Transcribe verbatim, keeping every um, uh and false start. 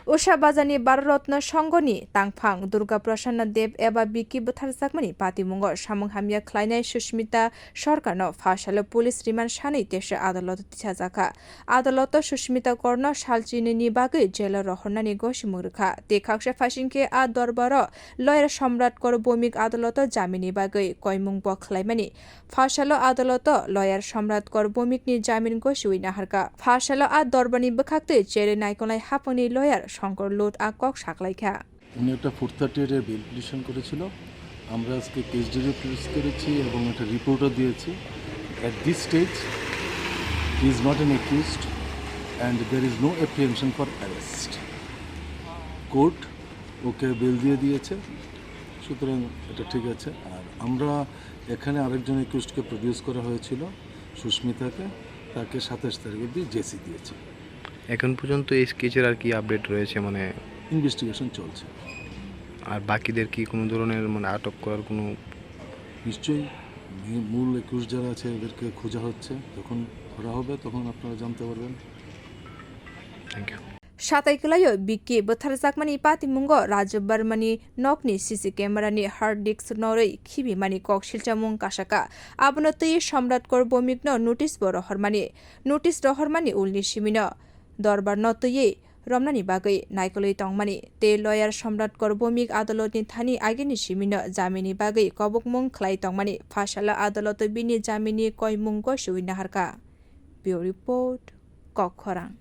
Usha Bazarni Bharat Ratna Songhoni tangphang Durga Prasanna Dev eba Biki butharjakmani patimungo samung hamya khlainai Sushmita Sarkarno pha salo police remand sanwi tesa adaloto tisajakha. Adaloto Sushmita Korno salchinini bagwi jelo rohornani gosimung rwkha. Tei khaksa phaisingkhe a dorbaro lawyer Somrat Kor Bhowmik adaloto jamini bagwi koimung bo khlaimani. Phasalo adaloto lawyer Somrat Kor Bhowmikni jamin gosiwi naharkha. Phasalo a dorbarni bwkhaktwi cherwi naikolnai haphangni lawyer Shankar Lut a kok saklaikha. উনি একটা four thirty এর bail petition করেছিল। আমরা আজকে case direct register করেছি এবং একটা রিপোর্টও দিয়েছি। At this stage, he is not an accused and there is no apprehension for arrest. Court okay bail দিয়ে দিয়েছে, সুতরাং এটা ঠিক আছে। আর আমরা এখানে আরেকজন অ্যাকিউজডকে প্রডিউস করা হয়েছিল, সুস্মিতাকে, তাকে সাতাশ তারিখ অবধি জেসি দিয়েছে। এখন পর্যন্ত এই কেসের আর কি আপডেট রয়েছে, মানে? ইনভেস্টিগেশন চলছে। আর বাকিদের কি কোনো ধরনের, মানে, আটক করার কোনো? নিশ্চয়ই, মি-, মূল অ্যাকিউজ যারা আছে, ওদেরকে খোঁজা হচ্ছে। যখন ধরা হবে, তখন আপনারা জানতে পারবেন। Thank you. Satai kwlaio Biki butharjakmani patimungo Raju Barmani nokni C C camera ni hard disk norwi khibimani kok silchamung kasaka. Abono twi Somrat Kor Bhowmikno notice bo rohormani. Notice rohormani ulni simino dorbarno twiwi romnani bagwi naikolwi tongmani tei lawyer Somrat Kor Bhowmik adalotni thani agini simino jamini bagwi kobokmung khlai tongmani. Phasalo adaloto bini jamini koimung gosiwi naharkha. Bureau Report, Kokkhorang.